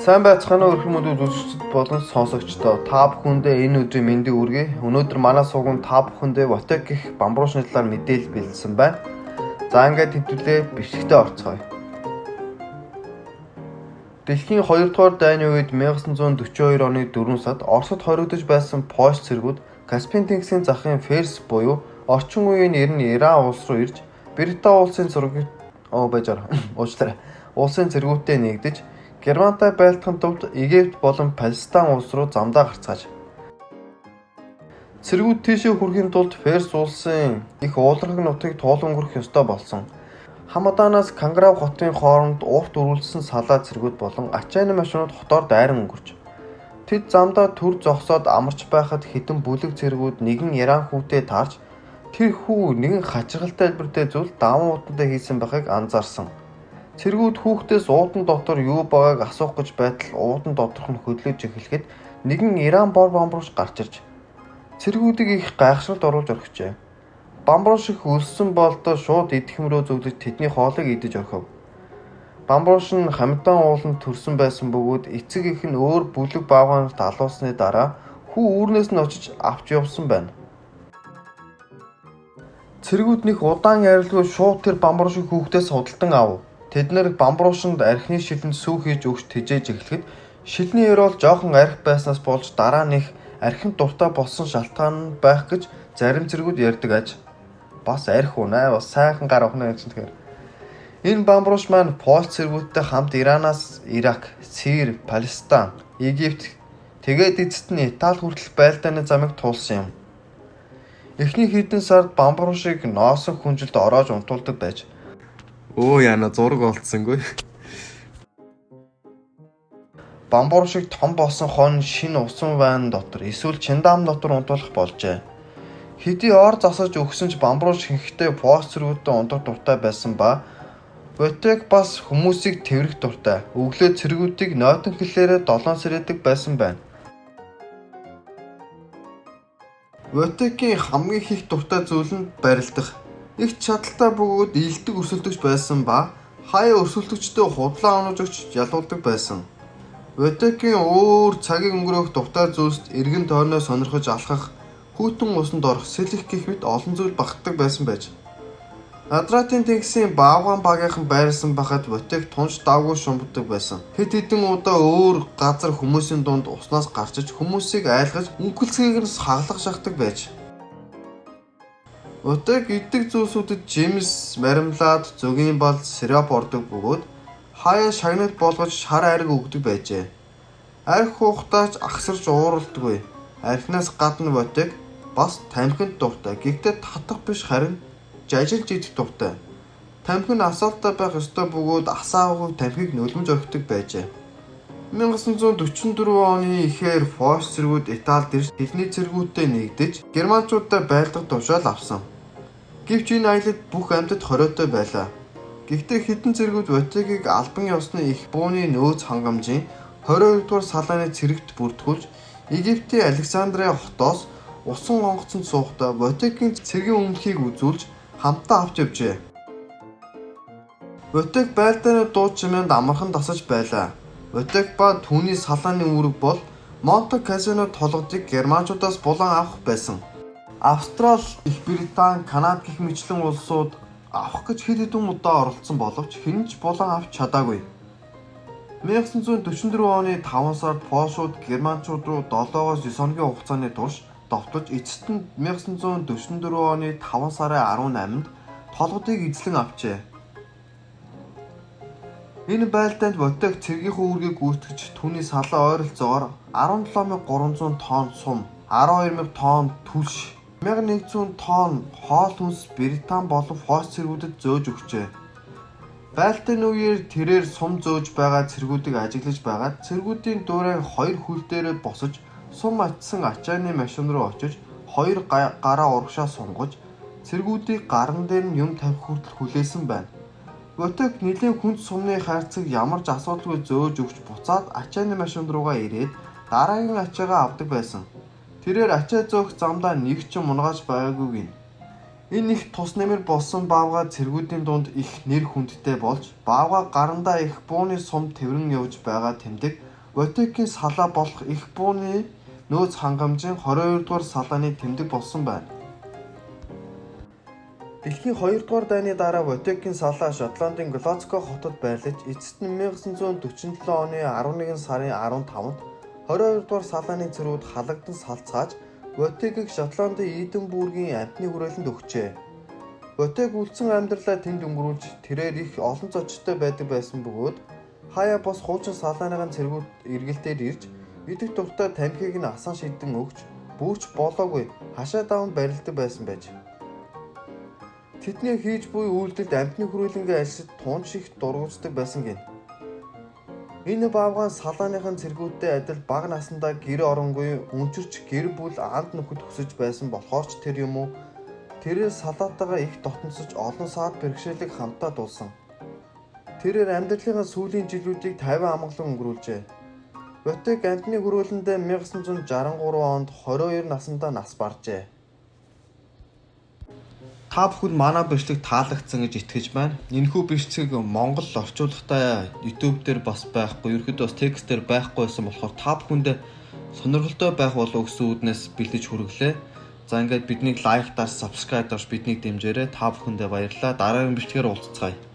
Сайн байцгаана уу эрхэм мөндөд үзэгчид болон сонсогчдоо. Та бүхэндээ энэ өдрийн мэндийг хүргэе. Өнөөдөр манай сувган та бүхэндээ Вотек гэх бамбуушны талаар мэдээлэл бэлдсэн байна. За ингээд хэдүүлээ бичлэгтээ орцгоё. Дэлхийн 2 дугаар дайны үед 1942 оны 4 сард Оросд хоригдож байсан Польш цэргүүд Каспийн тэнгисийн захын Ферс буюу орчин үеийн нэр нь Иран улс руу ирж Британи улсын зургийг оо байж уучлаарай. Улсын цэргүүдтэй нэгдэж Германтай байлдахын тулд Египт болон Палестин улс руу замдаа гарцгааж. Цэргүүд тийшээ хүрэхин тулд Ферс улсын их уулархаг нутгийг туулан өнгөрөх ёстой болсон. Хамаданаас Канграв хотын хооронд урт үргэлжлсэн салаа цэргүүд болон ачааны машинууд хотоор дайран өнгөрч. Тэд замдаа төр зогсоод амарч байхад хэдэн бүлэг цэргүүд нэгэн Иран хүүтэй таарч тэр хүү нэгэн хачирхалтай хэлбэртэй зүйл даван уутантай хийсэн байхыг анзаарсан. Цэргүүд хүүхдээс уудан дотор юу байгааг асуух гэж байтал уудан доторх нь хөдлөж эхлэхэд нэгэн Иран бор бамбууш гарч ирж цэргүүдийг их гайхшралд оруулж орхижээ. Бамбууш их өлссөн болдоо шууд идэх юм руу зүглэж тэдний хоолыг идэж орхив. Бамбууш нь Хамдан ууланд төрсөн байсан бөгөөд эцэг эх нь өөр бүлэг баавгайнарт алуулсны дараа хүү үүрнээс нь очиж авч явсан байна. Цэргүүд нэх удаан ярилгүй шууд тэр бамбуушийг хүүхдээс худалдан ав. Тэд нэр бамбуушинд архины шилэнд сүү хийж өгч тэжээж эхлэхэд шилний ёроол жоохон арх байснаас болж дараа нь их архинд дуртай болсон шалтгаан нь байх гэж зарим цэргүүд ярьдаг аж. Бас арх унаа бас сайхан гар ухна гэж тэгэхээр. Энэ бамбууш маань Польш цэргүүдтэй хамт Иранаас Ирак, Сири, Палестин, Египт тэгээд эцэст нь Итали хүртэл байлдааны замыг туулсан юм. Эхний хэдэн сард бамбуушийг ноосон хүнжилд ороож унтуулдаг байж Өө яна зураг олдсонгүй. Бамбуур шиг том болсон хон шинэ усан ван дотор эсвэл чиндаам дотор унтуулах болжээ. Хэдий ор засаж өгсөн ч бамбуур шинхтэй пост цэргүүдтэй унтах дуртай байсан ба Вотек бас хүмүүсийг тэврэх дуртай. Өглөө цэргүүдийг нойтон хэлээрээ долоон сэрээдэг байсан байна. Вотекийн хамгийн их дуртай зүйл нь барилдах. Их чадалтай бөгөөд илдэг өрсөлдөгч байсан ба хаяа өрсөлдөгчдөө худлаа онож өгч ялуулдаг байсан. Вотекийн өөр цагийг өнгөрөөх дуртай зүйлсд эргэн тойрноо сонирхож алхах, хүйтэн усанд орох, сэлэх гэх мэт олон зүйл багтдаг байсан байж. Адратын тэнгисийн баавгайн багийнхан байрлсан байхад Вотек тунч давгүй шумбдаг байсан. Хэд хэдэн удаа өөр газар хүмүүсийн дунд уснаас гарчиж хүмүүсийг айлгаж үнхэлцгийг нь хаглах шахдаг байж. Вотек иддэг зүйлсүүдэд жимс, мармелад, зөгийн бал, сироп ордог бөгөөд хаяа шагнал болгож шар ариг өгдөг байжээ. Арх хуухтаач ахсарч ууралдаггүй. Архинаас гадна Вотек бас тамхинд дуртай. Гэхдээ татах биш харин жажилж идэх дуртай. Тамхи нь асаалттай байх ёстой бөгөөд асаагүй тамхиг нулимж орхидог байжээ. 1944 оны ихээр Фош цэргүүд Италид ирж тэдний цэргүүдтэй нэгдэж германчуудтай байлдах тушаал авсан. Гэвч энэ аялалд бүх амьтад хориотой байлаа. Гэхдээ хэдэн цэргүүд Вотекийг албан ёсны их бууны нөөц хангамжийн 22 дугаар салааны цэрэгт бүртгүүлж Египтийн Александрия хотоос усан онгоцонд суухдаа Вотекийн цэргийн өмнөхийг үзүүлж хамтдаа авч явжээ. Вотек байлдааны дуу чимээнд амархан дасаж байлаа. Вотек ба түүний салааны үүрэг бол Монте Кассино толгодыг германчуудаас булан авах байсан. Австрали, Их Британи, Канада гэх мэтлэн улсууд авах гэж хэд хэдэн удаа оролдсон боловч хэн ч булан авч чадаагүй. 1944 оны 5 сард Польшууд германчууд руу 7-оос 9 хоногийн хугацааны турш довтож эцэст нь 1944 оны 5 сарын 18-нд толгодыг эзлэн авчээ. Энэ байлдаанд Вотек цэргийнхээ үүргийг гүйцэтгэж түүний салаа ойролцоогоор 17300 тонн сум, 12000 тонн түлш, 1100 тонн хоол хүнс Британи болон Фош цэргүүдэд зөөж өгчээ. Байлдааны үеэр тэрээр сум зөөж байгаа цэргүүдийг ажиглаж байгаад цэргүүдийн дуурайн хоёр хөл дээрээ босож сум атсан ачааны машин руу очиж хоёр гараа урагшаа сунгаж цэргүүдийг гаран дээр нь юм тавих хүртэл хүлээсэн байна. Вотек нэлээн хүнд сумны хайрцаг ямар ч асуудалгүй зөөж өгч буцаад ачааны машин руугаа ирээд дараагийн ачаагаа авдаг байсан. Тэрээр ачаа зөөх замдаа нэг ч юм унагааж байгаагүй гинэ. Энэ их тус нэмэр болсон баавгай цэргүүдийн дунд их нэр хүндтэй болж баавгай гарандаа их бууны сум тэврэн явж байгаа тэмдэг Вотекийн салаа болох эх бууны нөөц хангамжийн 22 дугаар салааны тэмдэг болсон байна. Дэлхийн 2 дугаар дайны дараа Вотекийн салаа Шотландын Глазго хотод байрлаж эцэст нь 1947 оны 11 сарын 15-нд 22 дугаар салааны цэргүүд халагдан салцгааж Вотекийг Шотландын Эдинбургийн амьтны хүрээлэнд өгчээ. Вотек үлдсэн амьдралаа тэнд өнгөрүүлж тэрээр их олон зочдтой байдаг байсан бөгөөд хаяа бос хуучин салааныхаа цэргүүд эргэлтээр ирж идэх дуртай тамхиг нь асан шидэн өгч бүр ч болоогүй хашаа даван барилдаг байсан байж. Тэдний хийж буй үйлдэлд амьтны хүрээлэнгийн ажилчид тунч их дургүйцдэг байсан гэнэ. Энэ баавгайн салааныхын цэргүүдтэй адил бага насандаа гэр оронгүй өнчирч гэр бүл анд нөхөд өсөж байсан болохоор ч тэр юм уу тэрээр салаатайгаа их дотносож олон саад бэрхшээлийг хамтдаа дуулсан. Тэрээр амьдралынхаа сүүлийн жилүүдийг 50 амгалан өнгөрүүлжээ. Вотек амьтны хүрээлэндээ 1963 онд 22 насандаа нас баржээ. Та бүхэнд манай бичлэг таалагдсан гэж итгэж байна. Энэхүү бичлэгийг Монгол орчуулгатай YouTube дээр бас байхгүй, ерөнхийдөө бас текст дээр байхгүй байсан болохоор та бүхэндээ сонирхолтой байх болов гэсэн үүднээс бэлдэж хүргэлээ. За ингээд биднийг like дарж, subscribe дарж биднийг дэмжээрэй. Та бүхэндээ баярлалаа. Дараагийн бичлэгээр уулзацгаая.